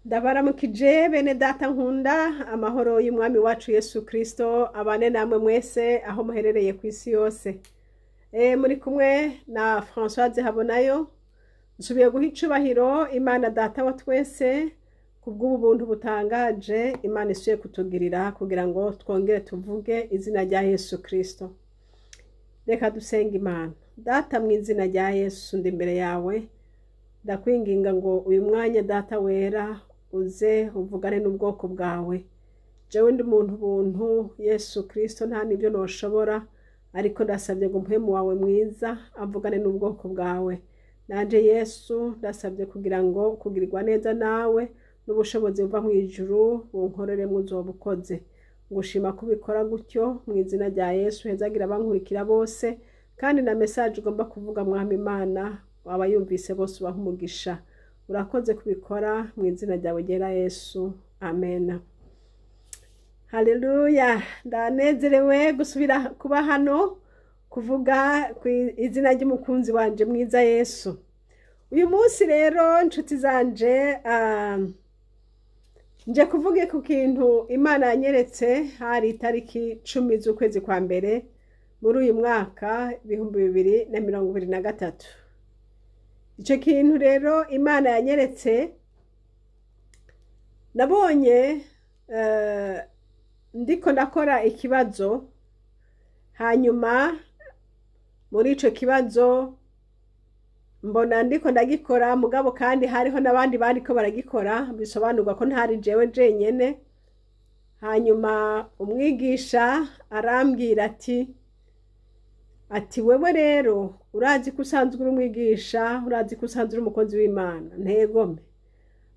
Ndabaramukije bene data nkunda amahoro y'umwami wacu Yesu Kristo abane namwe mwese aho muherereye ku isi yose. Muri kumwe na Françoise Habonayo. Nsubiye guha icubahiro Imana data wa twese kubw'ubu buntu butangaje Imana isuye kutugirira kugira ngo twongere tuvuge izina rya Yesu Kristo. Reka dusenge Imana. Data mu izina rya Yesu ndi imbere yawe, ndakwinginga ngo uyu mwanya data wera uze uvugane n'ubwoko bwawe. Jewe ndi umuntu buntu Yesu Kristo nta nibyo noshobora, ariko ndasabye ngo mpwemu wawe mwiza avugane n'ubwoko bwawe. Nanje Yesu ndasabye kugira ngo kugirirwa neza nawe n'ubushobozi buva mu ijuru bunkoreremo uzobukoze. Ngushima kubikora gutyo mu izina rya Yesu, hezagira abankurikira bose, kandi na message ugomba kuvuga mwami Imana abayumvise bose ubahe umugisha. Urakoze kubikora mu izina ryawe ryera Yesu, amen. Haleluya, ndanezerewe gusubira kuba hano kuvuga ku izina ry'umukunzi wanje mwiza Yesu. Uyu munsi rero nshuti zanje, nje kuvuge ku kintu Imana yanyeretse hari itariki 10 z'ukwezi kwa mbere muri uyu mwaka 2023. Ico kintu rero Imana yanyeretse, nabonye ndiko ndakora ikibazo, hanyuma muri ico kibazo mbona ndiko ndagikora, mugabo kandi hariho n'abandi bariko baragikora, bisobanurwa ko ntari jewe jenyene. Hanyuma umwigisha arambwira ati wewe rero urazi ko usanzwe uri umwigisha, urazi ko usanzwe uri umukozi w'Imana, ntegome.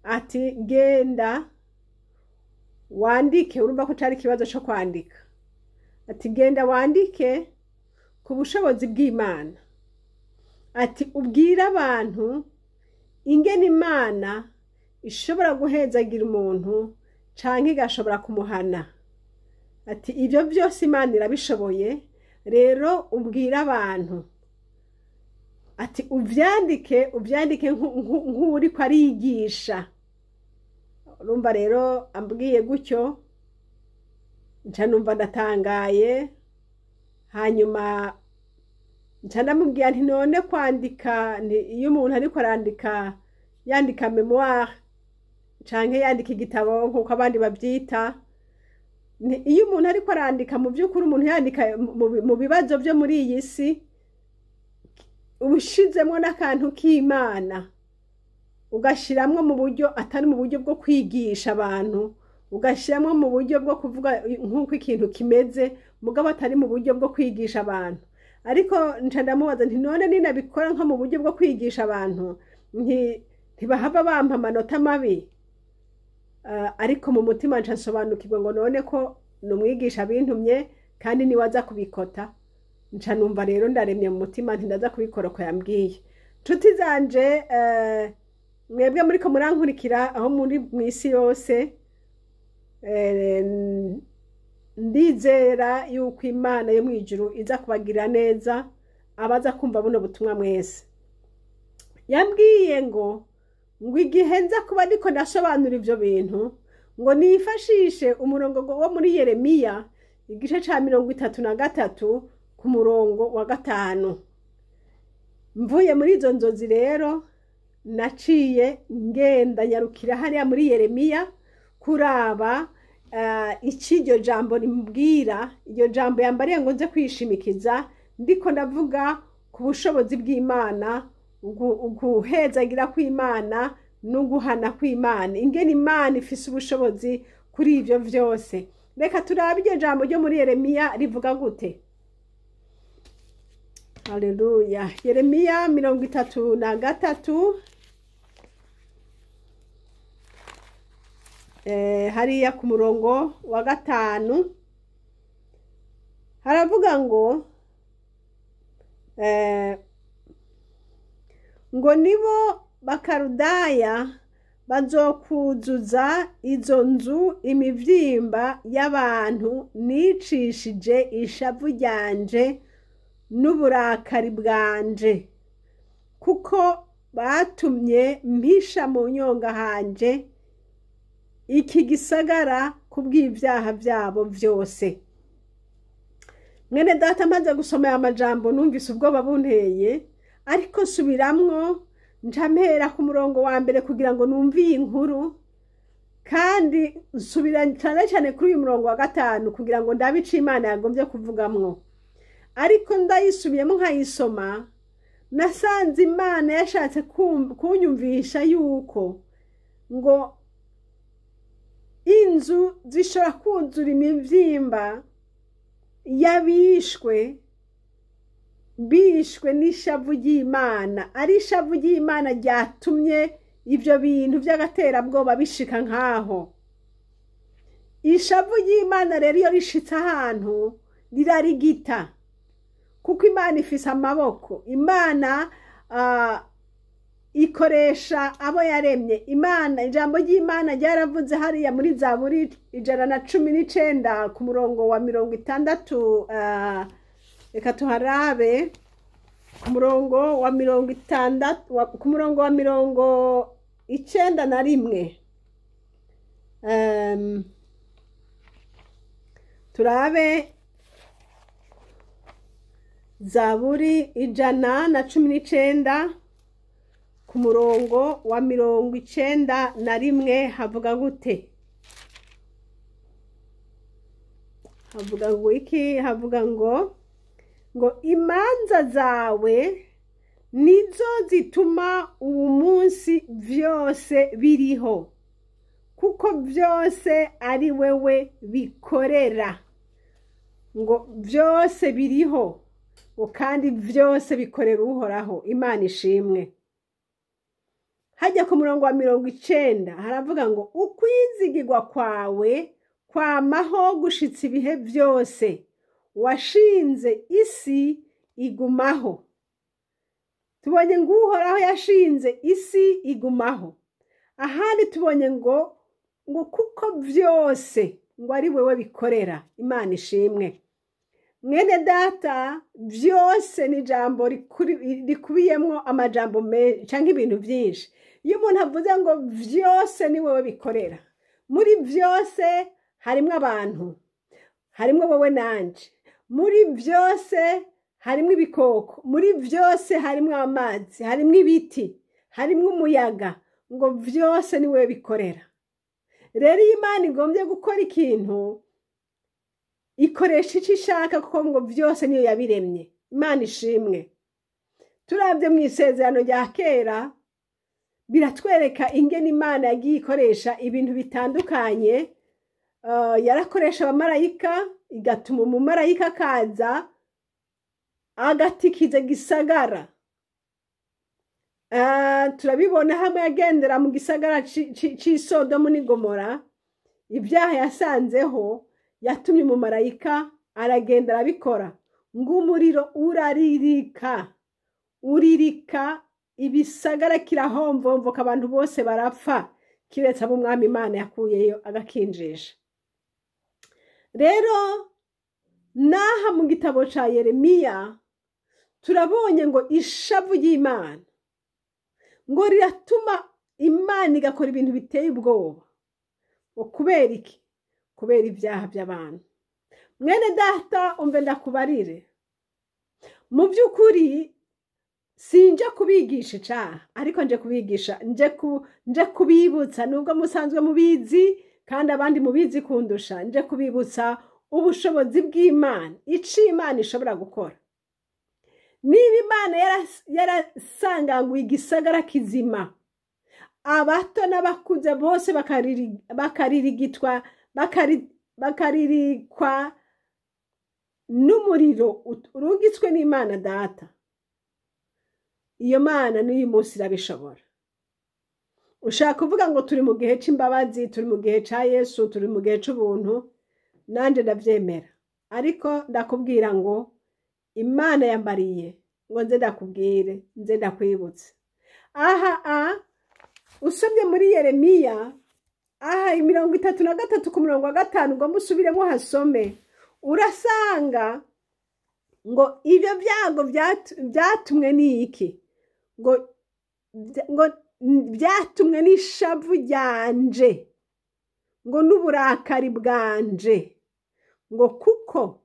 Ati genda wandike, urumva ko cari ikibazo co kwandika. Ati genda wandike ku bushobozi bw'Imana. Ati ubwire abantu ingene Imana ishobora guhezagira umuntu canke igashobora kumuhana. Ati ibyo byose Imana irabishoboye, rero ubwire abantu. Ati uvyandike, uvyandike nk'uriko arigisha. Urumva rero ambwiye gutyo, nca numva ndatangaye. Hanyuma nca ndamubwira nti none kwandika, iyo umuntu ariko arandika, yandika memoire canke yandika igitabo nk'uko abandi bavyita, iyo umuntu ariko arandika mu by'ukuri umuntu yandika mu bibazo byo muri iyi si, ubushizemwo n'akantu k'Imana, ugashiramwo mu buryo atari mu buryo bwo kwigisha abantu, ugashiramwo mu buryo bwo kuvuga nk'uko ikintu kimeze, mugabo atari mu buryo bwo kwigisha abantu. Ariko nca ndamubaza nti none ninabikora nko mu buryo bwo kwigisha abantu, ntibahava bampa amanota mabi? Ariko mu mutima nca nsobanukirwa ngo none ko numwigisha bintumye kandi niwe aza kubikota. Nca numva rero ndaremye mu mutima nti ndaza kubikora ko yambwiye. Nshuti zanje, mwebwe muriko murankurikira aho muri mw'isi yose, ndizera yuko Imana yo mw'ijuru iza kubagira neza abaza kumva buno butumwa mwese. Yambwiye ngo igihe nza kuba ndiko ndasobanura ivyo bintu, ngo nifashishe umurongo wo muri Yeremiya igice ca 33 ku murongo wa 5. Mvuye muri izo nzozi rero naciye ngenda nyarukira hariya muri Yeremiya kuraba iki iryo jambo rimbwira, iryo jambo yambariye ngo nze kwishimikiza ndiko ndavuga ku bushobozi bw'Imana, uguhezagira kw'Imana n'uguhana kw'Imana, ingene Imana ifise ubushobozi kuri ivyo vyose. Reka turabe iryo jambo ryo muri Yeremiya rivuga gute. Haleluya. Yeremiya 33, hariya ku murongo wa 5 haravuga ngo ngo nibo Bakarudaya bazokuzuza izo nzu imivyimba y'abantu nicishije ishavu ryanje n'uburakari bwanje, kuko batumye mpisha mu nyonga hanje iki gisagara kubw'ibyaha byabo byose. Mwene data, maze gusoma aya majambo numvise ubwoba bunteye, ariko nsubiramwo nca ku murongo wa mbere kugira ngo numve iyi nkuru, kandi nsubira cyane cyane kuri uyu murongo wa 5 kugira ngo ndabe ico Imana yagombye kuvugamwo. Ariko ndayisubiyemo nkayisoma, nasanze Imana yashatse kunyumvisha yuko ngo inzu zishobora kuzura imivyimba y'abishwe bishwe n'ishavu ry'Imana, ari ishavu ry'Imana ryatumye ibyo bintu by'agaterabwoba bishika nkaho. Ishavu ry'Imana rero iyo rishitse ahantu rirarigita, kuko Imana ifise amaboko. Imana ikoresha abo yaremye. Imana, ijambo ry'Imana ryaravuze hariya muri Zaburi 119 ku murongo wa 60, reka tuharabe ku murongo wa 60, ku murongo wa 91. Turabe Zaburi 119 ku murongo wa 91 havuga gute? Havuga ngo iki? Havuga ngo imanza zawe nizo zituma uwu munsi vyose biriho, kuko vyose ari wewe bikorera. Ngo vyose biriho, ngo kandi vyose bikorera Uhoraho. Imana ishimwe. Hajya ku murongo wa 90 haravuga ngo ukwizigirwa kwawe kwamaho gushitsa ibihe byose, washinze isi igumaho. Tubonye ngo Uhoraho yashinze isi igumaho. Ahandi tubonye ngo kuko byose ngo ari wewe bikorera. Imana ishimwe. Mwene data, byose ni ijambo rikubiyemwo amajambo canke ibintu byinshi. Iyo umuntu avuze ngo byose ni wewe bikorera, muri byose harimwo abantu, harimwo wowe nanje, muri byose harimwo ibikoko, muri byose harimwo amazi, harimwo ibiti, harimwo umuyaga, ngo byose ni wewe bikorera. Rero iyo Imana igombye gukora ikintu, ikoresha icyo ishaka, kuko ngo byose niyo yabiremye. Imana ishimwe. Turabye mu isezerano rya kera, biratwereka ingene Imana yagiye ikoresha ibintu bitandukanye. Yarakoresha abamarayika, igatuma umumarayika akaza agatikiza gisagara. Turabibona hamwe yagendera mu gisagara c'i Sodomu n'i Gomora, ibyaha yasanzeho yatumye umumarayika aragenda arabikora, ngo umuriro uraririka, uririka ibisagara kirahomvomvoka, abantu bose barapfa, kiretse abo Umwami Imana yakuyeyo agakinjisha. Rero naha mu gitabo ca Yeremiya turabonye ngo ishavu ry'Imana ngo riratuma Imana igakora ibintu biteye ubwoba. Ngo kubera iki? Kubera ibyaha by'abantu. Mwene data, umve ndakubarire, mu by'ukuri sinje kubigisha icaha, ariko nje kubigisha, nje kubibutsa, nubwo musanzwe mubizi kandi abandi mubizi kundusha, nje kubibutsa ubushobozi bw'Imana, ico Imana ishobora gukora. Niba Imana yarasanganguye igisagara kizima, abato n'abakuze bose bakaririgitwa, bakaririkwa n'umuriro urungitswe n'Imana data, iyo Mana n'uyu munsi irabishobora. Ushaka kuvuga ngo turi mu gihe c'imbabazi, turi mu gihe ca Yesu, turi mu gihe c'ubuntu, nanje ndavyemera. Ariko ndakubwira ngo Imana yambariye ngo nze ndakubwire, nze ndakwibutse. Aha usomye muri Yeremiya aha 33 ku murongo wa 5, ngo musubiremo hasome, urasanga ngo ibyo byago byatumwe n'iki? Ngo byatumwe n'ishavu ryanje. ngo n'uburakari bwanje, ngo kuko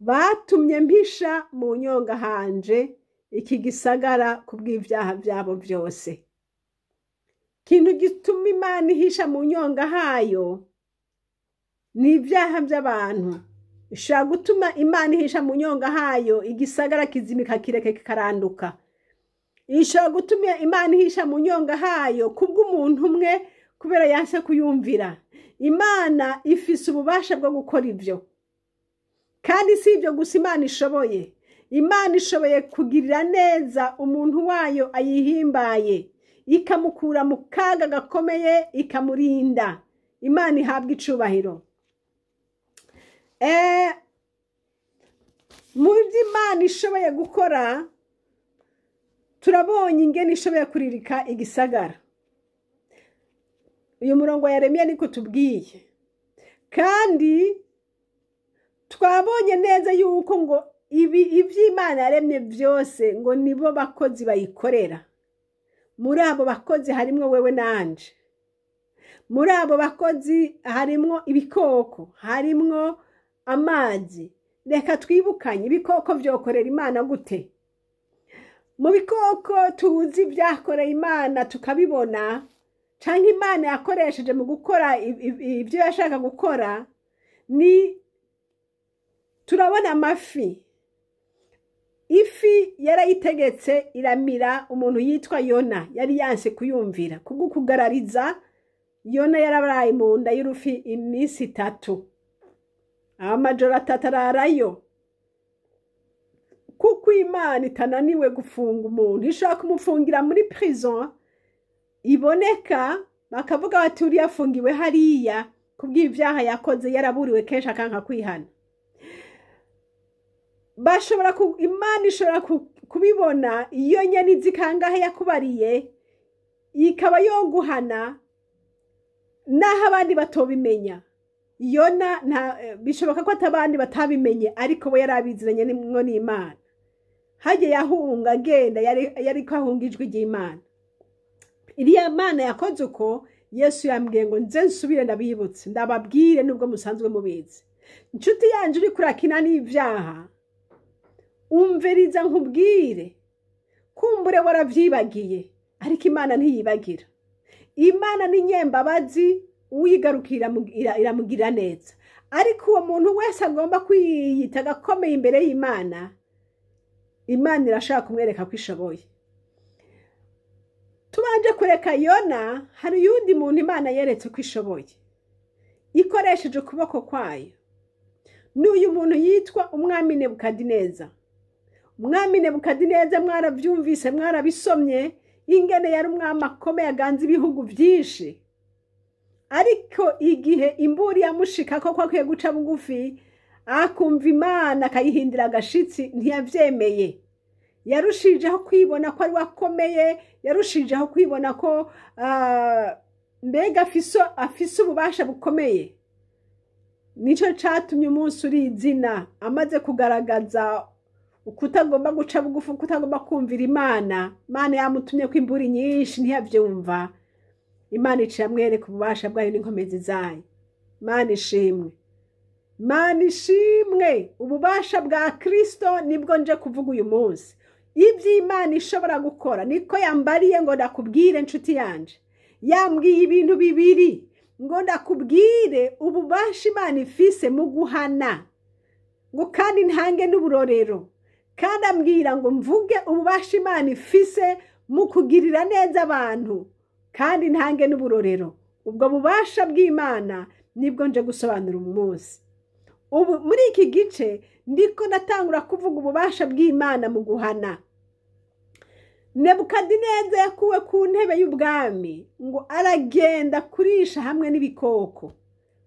batumye mpisha mu nyonga hanje iki gisagara kubw'ibyaha byabo byose. Ikintu gituma Imana ihisha mu nyonga hayo ni ibyaha by'abantu. Ishobora gutuma Imana ihisha mu nyonga hayo igisagara kizimika kireke kikaranduka. Ishobora gutuma Imana ihisha mu nyonga hayo kubw'umuntu umwe kubera yanse kuyumvira. Imana ifise ububasha bwo gukora ibyo. Kandi si ibyo gusa Imana ishoboye. Imana ishoboye kugirira neza umuntu wayo ayihimbaye, ikamukura mu kaga gakomeye, ikamurinda. Imana ihabwa icubahiro. Mu byo Imana ishoboye gukora, turabonye ingene ishoboye kuririka igisagara. Uyu murongo Yeremiya niko tubwiye. Kandi twabonye neza yuko ngo ibi iby'Imana yaremye byose ngo nibo bakozi bayikorera. Muri abo bakozi harimwo wewe nanje. Muri abo bakozi harimwo ibikoko, harimwo amazi. Reka twibukanye ibikoko vyokorera Imana gute? Mu bikoko tuzi byakoreye Imana tukabibona, canke Imana yakoresheje mu gukora ibyo yashaka gukora, ni turabona amafi. Ifi yarayitegetse iramira umuntu yitwa Yona, yari yanse kuyumvira. Kubwo kugarariza, Yona yarabaye mu nda y'urufi iminsi 3. Amajoro 3 ararayo. Kuko Imana itananiwe gufunga umuntu, ishobora kumufungira muri prison iboneka, bakavuga bati uriya afungiwe hariya kubw'ivyaha yakoze, yaraburiwe kenshi akanka kwihana. Bashobora Imana ishobora kubibona iyo nyene izi kangahe yakubariye, ikaba yoguhana naho abandi batobimenya. Yona bishoboka ko atabandi batabimenye, ariko we yarabiziranye nimwo n'Imana. Haje yahunga agenda, yari ko ahunga ijwi ry'Imana. Iriya Mana yakoze uko, Yesu yambwiye ngo nze nsubire ndabibutse, ndababwire nubwo musanzwe mubizi. Inshuti yanje uri kurakina n'ivyaha, umviriza nkubwire, kumbure waravyibagiye, ariko Imana ntiyibagira. Imana ni nyembabazi, uyigarukira iramugirira neza. Ariko uwo muntu wese agomba kwiyita agakomeye imbere y'Imana, Imana irashaka kumwereka ko ishoboye. Tubanje kureka Yona, hari uyundi muntu Imana yeretse ko ishoboye, ikoresheje ukuboko kwayo. N'uyu muntu yitwa umwami Nebukadineza. Umwami Nebukadineza mwaravyumvise, mwarabisomye, ingene yari umwami akomeye aganza ibihugu byinshi. Ariko igihe imburi yamushika ko akwiye guca bugufi, akumva Imana akayihindira agashitsi, ntiyavyemeye. Yarushijeho kwibona ko ari wakomeye, yarushijeho kwibona ko mbega afise ububasha bukomeye. Nico catumye umunsi uri izina amaze kugaragaza ukutagomba guca bugufi, ukutagomba kumvira Imana. Imana yamutumye ko imburi nyinshi ntiyavyumva. Imana iciye amwereka ububasha bwayo n'inkomezi zayo. Imana ishimwe. Imana ishimwe. Ububasha bwa Kristo nibwo nje kuvuga uyu munsi. Ibyo Imana ishobora gukora niko yambariye ngo ndakubwire nshuti yanje. Yambwiye ibintu bibiri ngo ndakubwire ububasha Imana ifise mu guhana, ngo kandi ntange n'uburorero. Kandi ambwira ngo mvuge ububasha Imana ifise mu kugirira neza abantu, kandi ntange n'uburorero. Ubwo bubasha bw'Imana nibwo nje gusobanura umunsi. Ubu muri iki gice ndiko natangura kuvuga ububasha bw'Imana mu guhana. Nebukadineza yakuwe ku ntebe y'ubwami ngo aragenda kurisha hamwe n'ibikoko.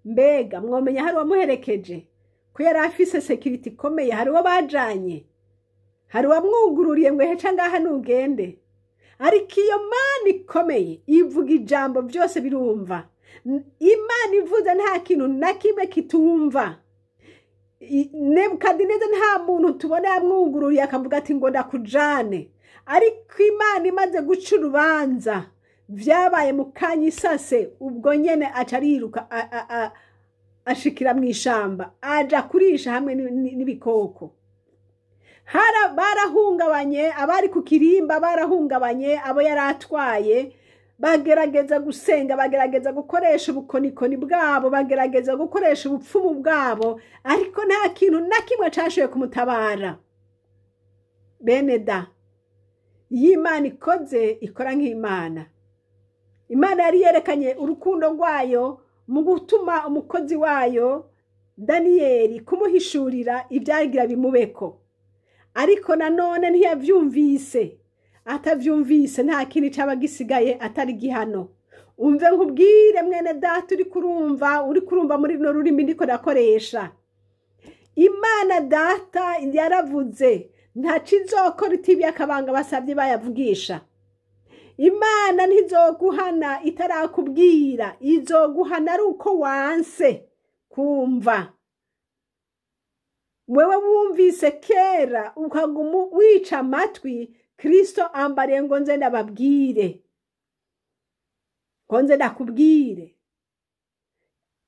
Mbega mwomenya hari uwamuherekeje, ko yari afise security ikomeye, hari uwo bajanye, hari uwamwugururiye ngo heca ngaha nugende. Ariko iyo Mana ikomeye ivuga ijambo byose birumva. Imana ivuze nta kintu na kimwe kitumva. Nebukadineza nta muntu tubona yamwugururiye akavuga ati ngo ndakujane. Ariko Imana imaze guca urubanza, Vyabaye mu kanya isase. Ubwo nyene aca ariruka, ashikira mu ishamba, aja kurisha hamwe n'ibikoko. Barahungabanye abari ku kirimba, barahungabanye abo yari atwaye. Bagerageza gusenga, bagerageza gukoresha ubukonikoni bwabo, bagerageza gukoresha ubupfumu bwabo, ariko nta kintu na kimwe cashoboye kumutabara. Bene da, iyo Imana ikoze, ikora nk'Imana. Imana yari yerekanye urukundo rwayo mu gutuma umukozi wayo Daniyeli kumuhishurira ibyagira bimubeko, ariko nanone ntiyavyumvise. Atavyumvise, nta kindi caba gisigaye atari gihano. Umve nkubwire, mwene data uri kurumva, uri kurumva muri runo rurimi ndiko ndakoresha, Imana Data yaravuze, ntaco izokora itibiye akabanga basavye bayavugisha. Imana ntizoguhana itarakubwira, izoguhana ari uko wanse kumva. Wewe wumvise kera ukaguma wica amatwi, Kristo ambariye ngo nze ndababwire, ngo nze ndakubwire.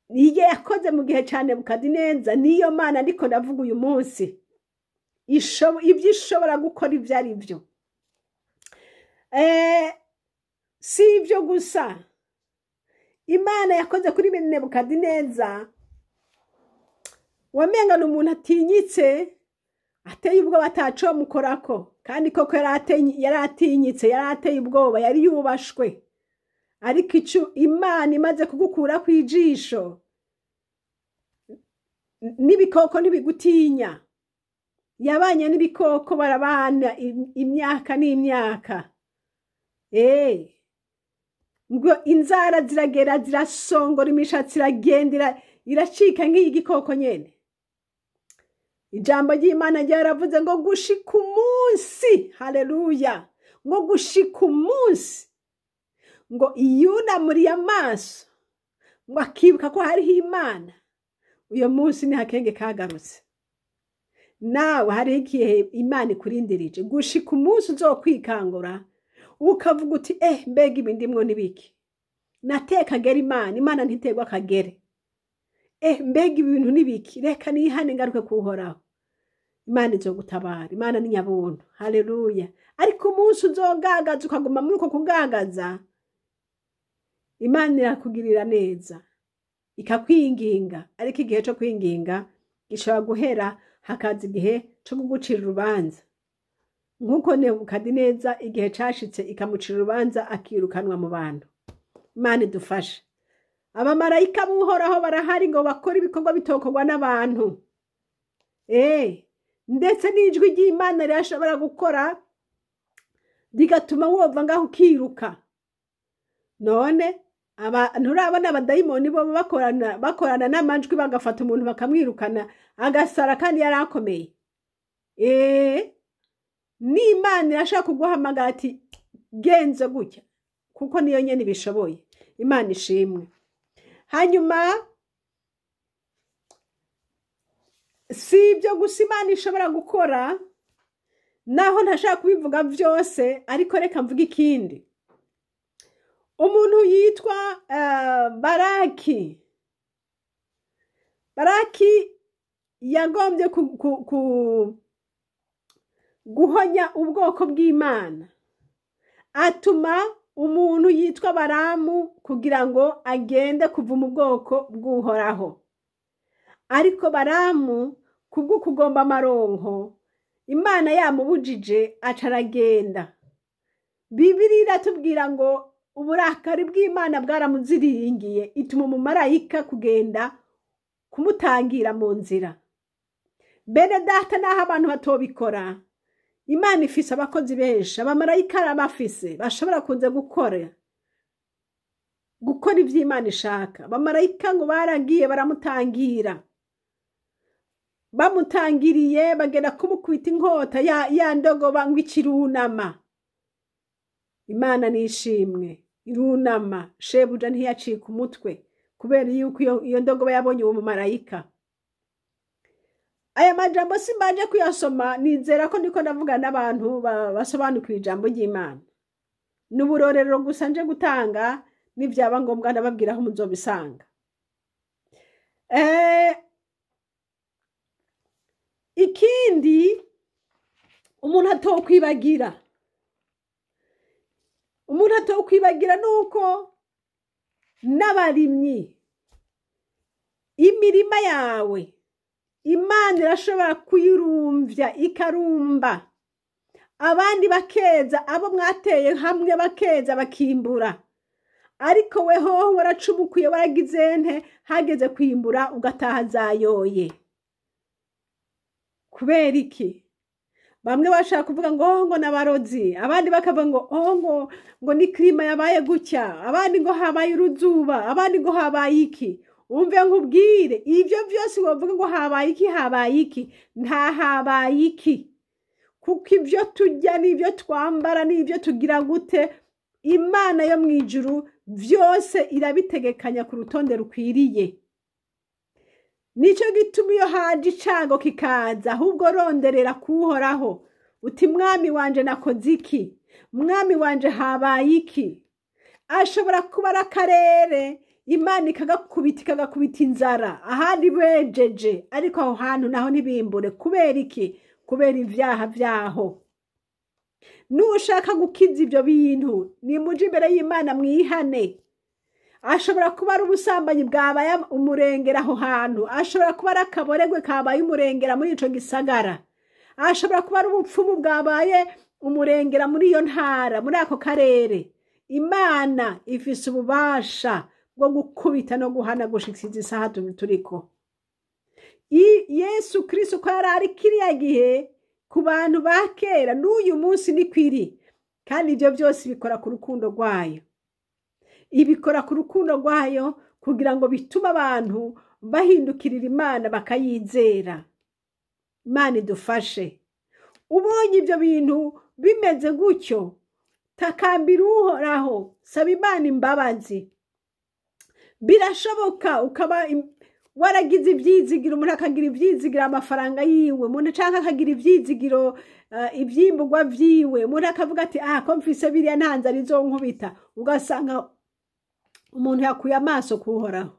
Niyo yakoze mu gihe ca Nebukadineza, niyo Mana ndiko ndavuga uyu munsi. Ibyo ishobora gukora ibyo ari byo. Si ibyo gusa Imana yakoze kuri Nebukadineza. Wamenga ni umuntu atinyitse, ateye ubwoba, ataco mukorako. Kandi koko yari atinyitse, yari ateye ubwoba, yari yubashwe. Ariko ico Imana imaze kugukura kw'ijisho, n'ibikoko ntibigutinya. Yabanye n'ibikoko, barabana imyaka n'imyaka. Ngo inzara ziragera, zirasongora imishatsi, iragenda iracika nk'iy'igikoko nyene. Ijambo ry'Imana ryaravuze ngo gushika umunsi, haleluya, ngo gushika umunsi ngo yunamuriye amaso, ngo akibuka ko hariho Imana, uyo munsi ni hakenge kagarutse. Nawe hariho igihe Imana ikurindirije gushika umunsi uzokwikangura, ukavuga uti: "Mbega ibi ndimwo nibiki? Nateka kagere Imana, Imana ntiterwa akagere. Mbega ibi bintu nibiki? Reka nihane, ngaruke kuhoraho." Imana izogutabara. Imana ni nyabuntu, haleluya. Ariko umunsi uzogagaza, ukaguma muri uko kugagaza, Imana irakugirira neza ikakwinginga, ariko igihe co kwinginga gishobora guhera, hakaza igihe co kugucira urubanza, nk'uko Nebukadineza igihe cashitse ikamucira urubanza, akirukanwa mu bantu. Imana idufashe. Abamarayika b'Uhoraho barahari ngo bakore ibikorwa bitokorwa n'abantu. Ndetse n'ijwi ry'Imana rirashobora gukora, rigatuma wova ngaho ukiruka. None nturabona abadayimoni bo bakorana n'amajwi, bagafata umuntu bakamwirukana, agasara kandi yari akomeye? N'Imana irashaka kuguhamagara ati: "Genze gutya," kuko niyo nyene ibishoboye. Imana ishimwe. Hanyuma si ibyo gusa Imana ishobora gukora, naho ntashaka kubivuga byose, ariko reka mvuge ikindi. Umuntu yitwa Baraki. Baraki yagombye guhonya ubwoko bw'Imana, atuma umuntu yitwa Baramu kugira ngo agende kuva mu bwoko bw'Uhoraho. Ariko Baramu, kubwo kugomba amaronko, Imana yamubujije, aca aragenda. Bibiliya iratubwira ngo uburakari bw'Imana bwaramuziringiye, ituma umumarayika kugenda kumutangira mu nzira. Bene data, naho abantu batobikora, Imana ifise abakozi benshi, abamarayika arabafise bashobora kuza gukora ivyo Imana ishaka. Abamarayika ngo baragiye baramutangira, bamutangiriye bagenda kumukubita inkota, ya ndogoba ngo ikirunama. Imana nishimwe, irunama. Shebuja ntiyacika umutwe kubera yuko iyo ndogoba yabonye uwo mumarayika. Aya majambo simbanje kuyasoma, nizera ko ndiko ndavuga n'abantu basobanukiwe ijambo ry'Imana. Ni uburorero gusa nje gutanga, nibyaba ngombwa ndababwira aho muzobisanga. Ikindi umuntu atokwibagira, nuko n'abarimyi, imirima yawe Imana irashobora kuyirumvya ikarumba, abandi bakeza, abo mwateye hamwe bakeza bakimbura, ariko weho waracumukuye waragize nte, hageze kwimbura ugataha zayoye. Kubera iki? Bamwe bashaka kuvuga ngo ngo nabarozi, abandi bakavuga ngo ngo ni klima yabaye gutya, abandi ngo habaye uruzuba, abandi ngo habaye iki. Umve nkubwire, ivyo vyose wovuga ngo habaye iki, habaye iki, nta habaye iki. Kuko ivyo turya n'ivyo twambara n'ivyo tugira gute, Imana yo mwijuru vyose irabitegekanya ku rutonde rukwiriye. Nico gituma iyo haje icago kikaza, ahubwo ronderera kuhoraho uti mwami wanje nakoze iki, mwami wanje habaye iki. Ashobora kuba ari akarere Imana ikagakubita inzara, ahandi bejeje, ariko aho hantu naho ntibimbure. Kubera iki? Kubera ivyaha vyaho. Nushaka gukiza ivyo bintu, nimuje imbere y'Imana mwihane. Ashobora kuba ari ubusambanyi bwabaye umurengera aho hantu, ashobora kuba ari akaboregwe kabaye umurengera muri ico gisagara, ashobora kuba ari ubupfumu bwabaye umurengera muri iyo ntara, muri ako karere. Imana ifise ububasha bwo gukubita no guhana gushikiriza isaha turiko. Yesu Kristo ko yari ari kiriya gihe ku bantu ba kera, n'uyu munsi ni kwiri, kandi ivyo byose bikora ku rukundo rwayo. Ibikora ku rukundo rwayo kugira ngo bitume abantu bahindukirira Imana bakayizera. Imana idufashe. Ubonye ivyo bintu bimeze gutyo, takambira Uhoraho, saba Imana imbabazi. Birashoboka ukaba waragize ivyizigiro, umuntu akagira ivyizigiro amafaranga yiwe, umuntu canke akagira ivyizigiro ivyimburwa vyiwe, umuntu akavuga ati ko mfise biriya nta nzara izonkubita, ugasanga umuntu yakuye amaso kuhoraho,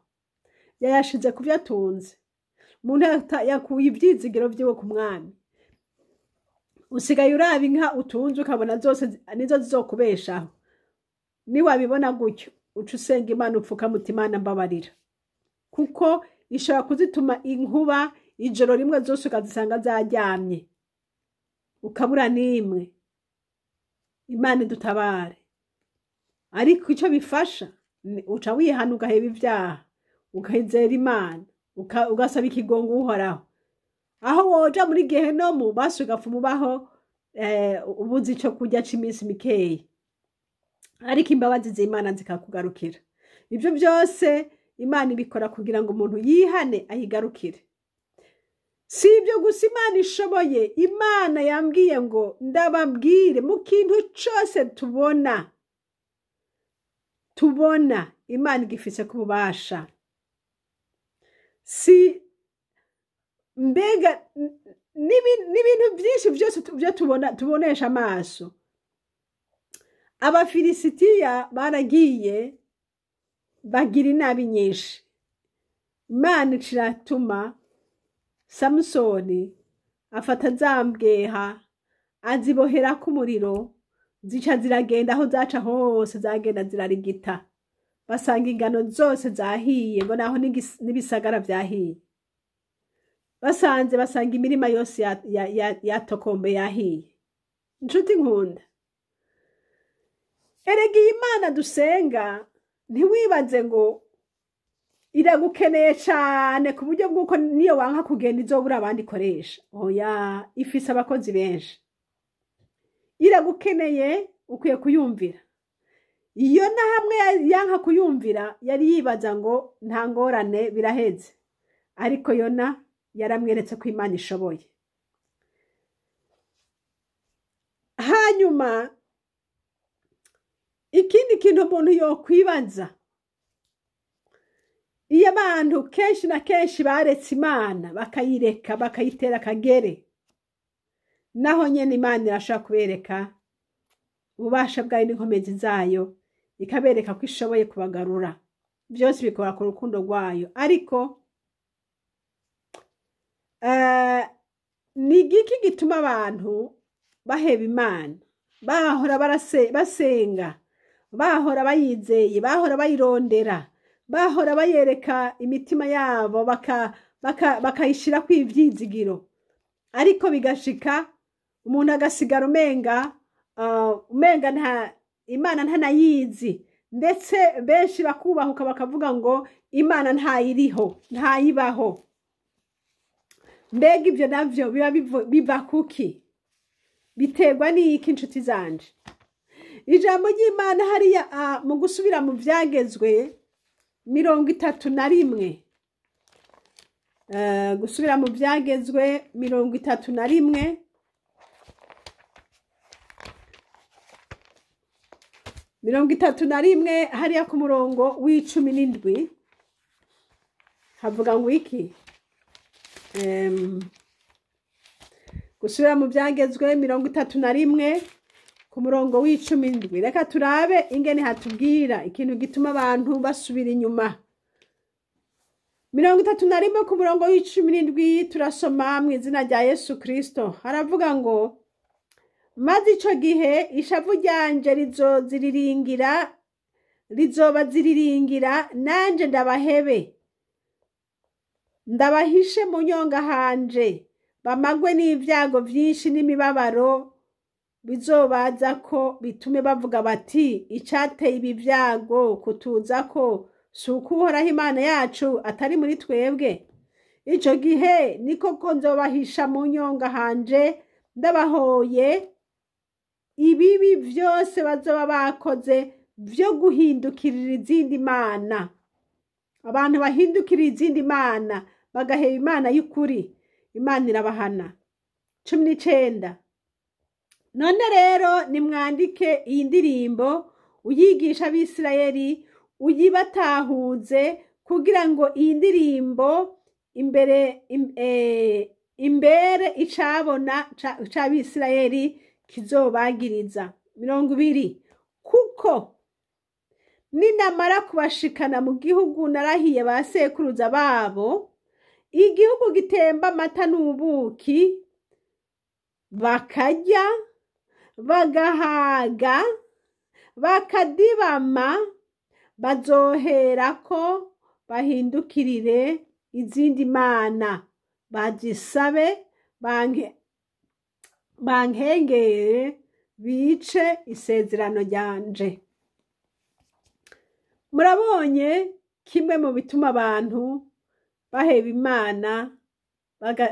yayashize ku vyo atunze. Umuntu yakuye ivyizigiro vyiwe ku mwami. Usigaye uraba inka utunze ukabona zose nizo zizokubeshaho. Niwabibona gutyo, uca usenga Imana upfukama uti Imana mbabarira, kuko ishobora kuzituma inkuba ijoro rimwe zose ukazisanga zaryamye, ukabura n'imwe. Imana idutabare. Ariko ico bifasha, uca wihana ugaheba ivyaha, ukizera Imana, ugasaba ikigongo Uhoraho. Aho woja muri gehenomu basi ugapfuma ubaho ubuze ico kurya c'iminsi mikeyi, ariko imbabazi z'Imana zikakugarukira. Ivyo byose Imana ibikora kugira ngo umuntu yihane ayigarukire. Si ibyo gusa Imana ishoboye. Imana yambwiye ngo ndababwire mu kintu cose tubona Imana igifise ku bubasha. Si mbega n'ibintu byinshi byose byo tubona, tubonesha amaso. Abafilisitiya baragiye bagira inabi nyinshi. Imana iratuma Samusoni afata za mbweha aziboherako umuriro, zica ziragenda aho zaca hose, zagenda zirarigita, basanga ingano zose zahiye, ngo naho n'ibisagara vyahiye. Basanze basanga imirima yose yatokombe yahiye. Nshuti nkunda, erega iyi Imana dusenga ntiwibaze ngo iragukeneye cane ku buryo bw'uko niyo wanka kugenda izobura abandi ikoresha. Oya, ifise abakozi benshi. Iragukeneye, ukwiye kuyumvira. Iyo na hamwe yanka kuyumvira, yari yibaza ngo nta ngorane biraheze, ariko Yona yaramweretse ko Imana ishoboye. Hanyuma ikindi kintu umuntu yokwibaza, iyo abantu kenshi na kenshi baretse Imana bakayireka bakayitera akagere, naho nyene Imana irashobora kubereka Ububasha bwayo n'inkomezi zayo, ikabereka ko ishoboye kubagarura. Byose bikora ku rukundo rwayo. Ariko ni igiki gituma abantu baheba Imana? Bahora basenga, bahora bayizeye, bahora bayirondera, bahora bayereka imitima yabo, bakayishirako ivyizigiro, ariko bigashika umuntu agasigara umenga umenga nta Imana ntanayizi. Ndetse benshi bakubahuka bakavuga ngo Imana ntayiriho, ntayibaho. Mbega ibyo navyo biba biva kuki? Biterwa n'iki, inshuti zanje? Ijambo ry'Imana hariya mu gusubira mu Vyagezwe 31, gusubira mu Vyagezwe 31, 31, hariya ku murongo w'17, havuga ngo iki? Gusubira mu Vyagezwe 31 ku murongo w'17. Reka turabe ingene hatubwira ikintu gituma abantu basubira inyuma. 31 ku murongo w'17, turasoma mu izina rya Yesu Kristo. Haravuga ngo: "Maze ico gihe ishavu ryanje rizoziriringira, rizoba ziriringira, nanje ndabahebe, ndabahishe mu nyonga hanje, bamagwe n'ivyago vyinshi n'imibabaro bizobaza ko, bitume bavuga bati: 'Icateye ibi vyago kutuzako si uko Uhoraho Imana yacu atari muri twebwe?' Ico gihe niko ko nzobahisha mu nyonga hanje, ndabahoye ibibi vyose bazoba bakoze vyo guhindukirira izindi mana." Abantu bahindukirira izindi mana, bagaheba Imana y'ukuri, Imana irabahana. 19. "None rero nimwandike iyi ndirimbo, uyigisha Abisirayeli, uyibatahuze, kugira ngo iyi ndirimbo imbere icabona c'Abisirayeli kizobagiriza. 20. Kuko ninamara kubashikana mu gihugu narahiye ba sekuruza babo, igihugu gitemba amata n'ubuki, bakarya, bagahaga, bakadibama, bazoherako bahindukirire izindi mana, bazisabe, bankengere, bice isezerano ryanje." Murabonye kimwe mu bituma abantu baheba Imana,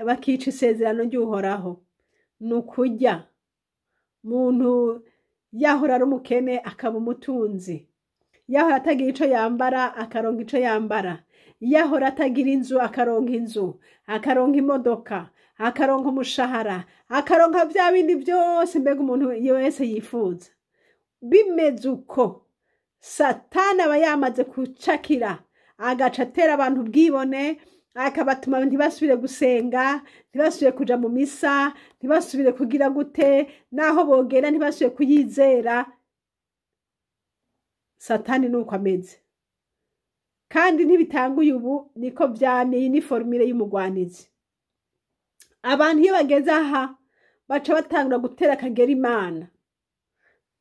bakica isezerano ry'Uhoraho, ni ukurya. Umuntu yahora ari umukene akaba umutunzi, yahora atagira ico yambara akaronka ico yambara, yahora atagira inzu akaronka inzu, akaronka imodoka, akaronka umushahara, akaronka vya bindi vyose mbega umuntu wese yifuza. Bimeze uko, Satani aba yamaze kucakira, agaca atera abantu ubwibone, akabatuma ntibasubire gusenga, ntibasubire kuja mu misa, ntibasubire kugira gute, naho bogera ntibasubire kuyizera. Satani nuko ameze, kandi ntibitanguye ubu, niko vyamye. Iyi ni formule y'umugwanizi. Abantu iyo bageze aha baca batangura gutera akagera Imana,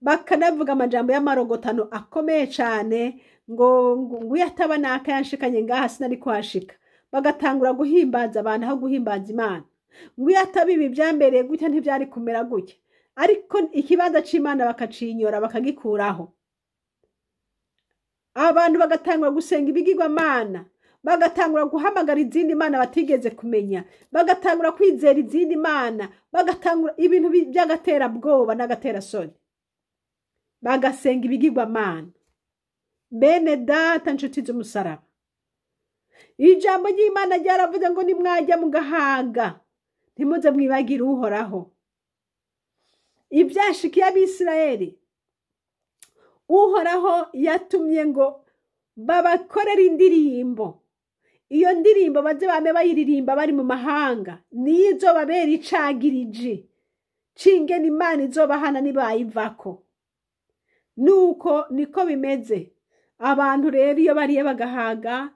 bakanavuga amajambo y'amarogotano akomeye cane, ngo nguyu ataba naka yanshikanye ngaha sinari kuhashika. Bagatangura guhimbaza abantu aho guhimbaza Imana. Nguyu ataba ibi vyambereye gutya ntivyari kumera gutya. Ariko ikibanza c'Imana bakacinyora, bakagikuraho. Abantu bagatangura gusenga ibigirwamana, bagatangura guhamagara izindi mana batigeze kumenya, bagatangura kwizera izindi mana, bagatangura ibintu by'agaterabwoba n'agaterasoni, bagasenga ibigirwamana. Bene data, nshuti z'umusaraba, ijambo ry'Imana ryaravuze ngo: "Nimwajya mugahaga, ntimuze mwibagire Uhoraho." Ivyashikiye Abisirayeli, Uhoraho yatumye ngo babakorere indirimbo. Iyo ndirimbo baze bame bayiririmba bari mu mahanga, niyo izobabera icagiriji cingene Imana izobahana nibayivako. Nuko niko bimeze. Abantu rero iyo bariye bagahaga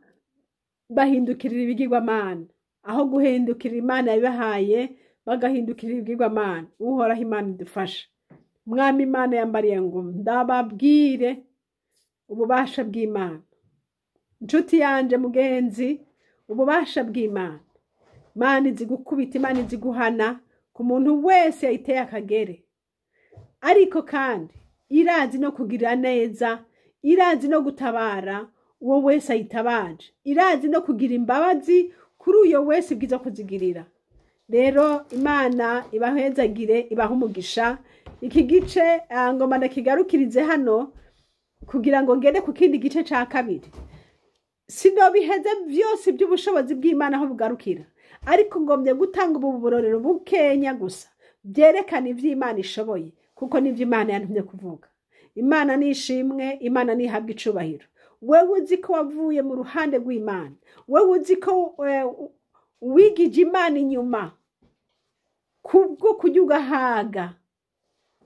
bahindukirira ibigirwamana, aho guhindukirira Imana yabibahaye bagahindukirira ibigirwamana. Uhoraho Imana idufasha. Mwami Imana yambariye ngo ndababwire ububasha bw'Imana. Inshuti yanje mugenzi, ububasha bw'Imana. Imana izi gukubita, Imana izi guhana ku muntu wese yayiteye akagere, ariko kandi irazi no kugirira neza, irazi no gutabara uwo wese ayitabaje, irazi no kugira imbabazi kuri uyo wese ibwiza kuzigirira. Rero Imana ibahezagire, ibahe umugisha. Iki gice ngoma ndakigarukirize hano kugira ngo ngende ku kindi gice ca kabiri. Sinobiheze vyose by'ubushobozi bw'Imana aho bugarukira, ariko ngomye gutanga ubu burorero bukenya gusa byerekana ivy'Imana ishoboye, kuko nivyo Imana yantumye kuvuga. Imana nishimwe, Imana nihabwe icubahiro. Wewe uzi ko wavuye mu ruhande rw'Imana, wewe uzi ko wigije Imana inyuma kubwo kurya ugahaga,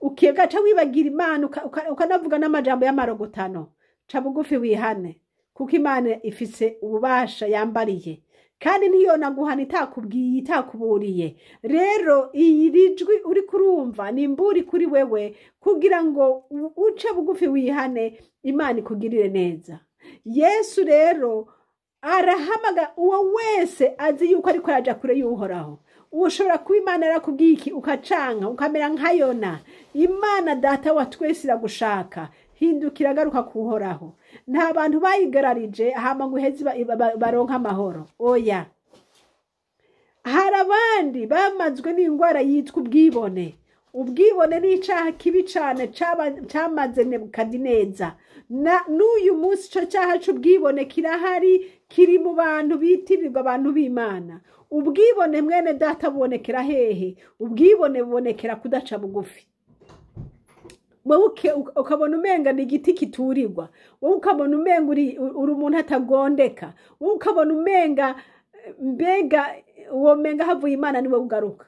ukigaca wibagira Imana, ukanavuga n'amajambo y'amarogotano. Ca bugufi wihane, kuko Imana ifise ububasha yambariye, kandi ntiyonaguhana itakubwiye, itakuburiye. Rero iri jwi uri kurumva ni imburi kuri wewe, kugira ngo uce bugufi wihane, Imana ikugirire neza. Yesu rero arahamaga uwo wese azi yuko ariko araja kure y'Uhoraho. Ushobora kuba Imana yarakubwiye iki ukacanka, ukamera nka Yona. Imana Data wa twese iragushaka, hindukira agaruka kuhoraho. Nta bantu bayigararije hama ngo uheze baronke amahoro. Oya, hari abandi bamazwe n'indwara yitwa ubwibone. Ubwibone ni icaha kibi cane camaze Nebukadineza. N'uyu munsi ico caha c'ubwibone kirahari, kiri mu bantu bitirirwa abantu b'Imana. Ubwibone mwene data bubonekera hehe? Ubwibone bubonekera kudaca bugufi. Wowe ukabona umenga ni igiti kiturirwa, wowe ukabona umenga uri umuntu atagondeka, wowe ukabona umenga mbega uwo menga havuye Imana niwe ugaruka.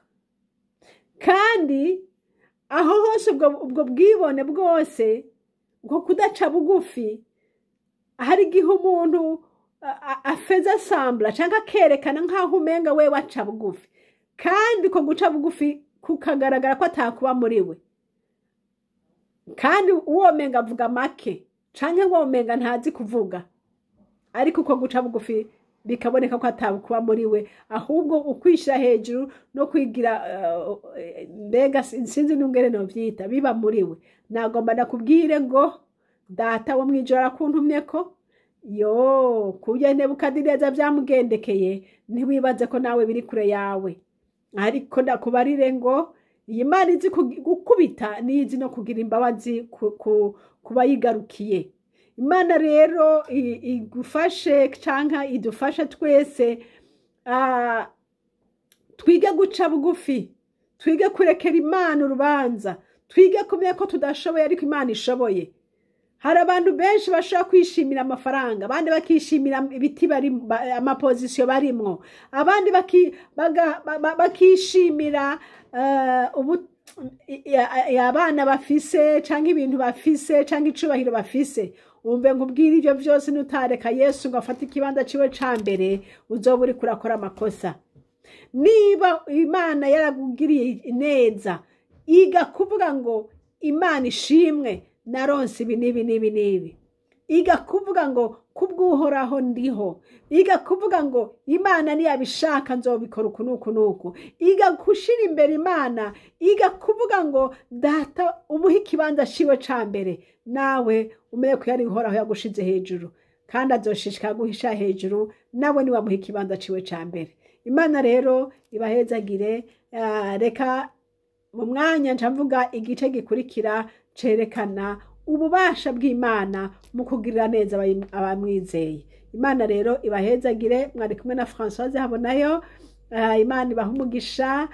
Kandi aho hose ubwo bwibone bwose bwo kudaca bugufi, hari igihe umuntu afeza asambla cyangwa akerekana nk'aho umenga we waca bugufi, kandi ko guca bugufi kukagaragara ko atakuba muri we. Kandi uwo menga avuga make canke uwo menga ntazi kuvuga, ariko uko guca bugufi bikaboneka ko atakuba muri we, ahubwo ukwishira hejuru no kwigira mbega sinzi n'ungere no vyita biba muri we. Nagomba ndakubwire ngo Data wo mwijoro arakuntumye ko yo kurya Nebukadineza vyamugendekeye, ntiwibaze ko nawe biri kure yawe. Ariko ndakubarire ngo iyi Imana izi gukubita n'izi no kugira imbabazi kubayigarukiye. Imana rero igufashe canka idufashe twese, twige guca bugufi, twige kurekera Imana urubanza, twige kumenya ko tudashoboye ariko Imana ishoboye. Hari abantu benshi bashobora kwishimira amafaranga, abandi bakishimira ibiti bari amapozisiyo barimwo, abandi bakishimira abana bafise canke ibintu bafise canke icubahiro bafise. Umve nkubwire, ivyo vyose nutareka Yesu ngo afate ikibanza ciwe ca mbere, uzoba uriko urakora amakosa. Niba Imana yaragugiriye neza, iga kuvuga ngo Imana ishimwe naronse ibi n'ibi n'ibi n'ibi. Iga kuvuga ngo kubw'Uhoraho ndiho. Iga kuvuga ngo Imana niyabishaka nzobikora uku n'uku n'uku. Iga gushira imbere Imana, iga kuvuga ngo Data umuhe ikibanza ciwe ca mbere, nawe umenye ko yari Uhoraho yagushize hejuru, kandi azoshishikara guhisha hejuru, nawe niwamuha ikibanza ciwe ca mbere. Imana rero ibahezagire. Reka mu mwanya nca mvuga igice gikurikira cerekana ububasha bw'Imana mu kugirira neza abamwizeye. Imana rero ibahezagire. Mwari kumwe na Françoise Habonayo. Imana ibahe umugisha.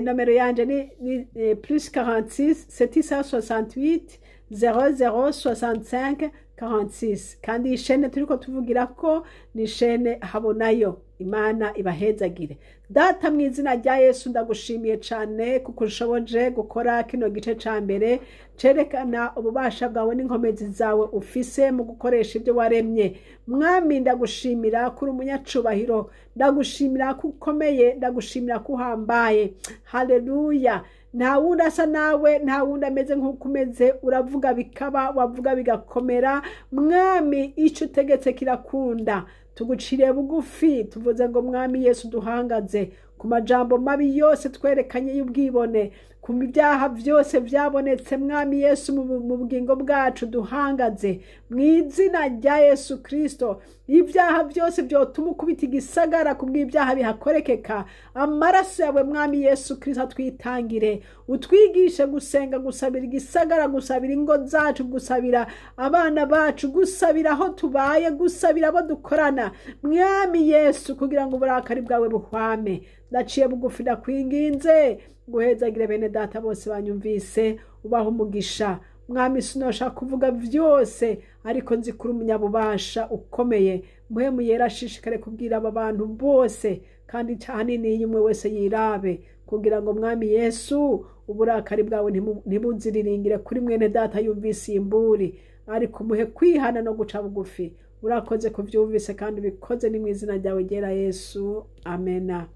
Nomero yanje ni plus 46 768 00 65. 46. Kandi iyi shene turiko tuvugira ko ni shene Habonayo. Imana ibahezagire. Data, mu izina rya Yesu, ndagushimiye cyane kuko ushoboje gukora kino gice ca mbere cerekana ububasha bwawe n'inkomezi zawe ufise mu gukoresha ibyo waremye. Mwami, ndagushimira kuri umunyacubahiro, ndagushimira ko ukomeye, ndagushimira ko uhambaye. Haleluya! Nta wundi asa nawe, nta wundi ameze nk'uko umeze. Uravuga bikaba, wavuga bigakomera. Mwami, icyo utegetse kirakunda. Tuguciriye bugufi, tuvuze ngo: "Mwami Yesu, duhangaze ku majambo mabi yose twerekanye y'ubwibone, ku byaha byose byabonetse, Mwami Yesu, mu bugingo bwacu. Duhangaze mu izina rya Yesu Kirisito ibyaha byose byotuma ukubita igisagara ku bw'ibyaha bihakorekeka. Amaraso yawe, Mwami Yesu Kirisito, atwitangire. Utwigishe gusenga, gusabira igisagara, gusabira ingo zacu, gusabira abana bacu, gusabira aho tubaye, gusabira abo dukorana, Mwami Yesu, kugira ngo uburakari bwawe buhwame. Ndaciye bugufi, ndakwinginze guhezagire bene data bose banyumvise, ubaha umugisha. Mwami, sinosha kuvuga byose, ariko nzi kuri umunyabubasha ukomeye. Mpwemu Yera ashishikare kubwira aba bantu bose, kandi ahanini iyo umwe wese yirabe, kugira ngo, Mwami Yesu, uburakari bwawe ntibuziriringire kuri mwene data yumvise iyi mburi, ariko umuhe kwihana no guca bugufi. Urakoze kubyumvise kandi ubikoze, ni mu izina ryawe ryera Yesu, amena.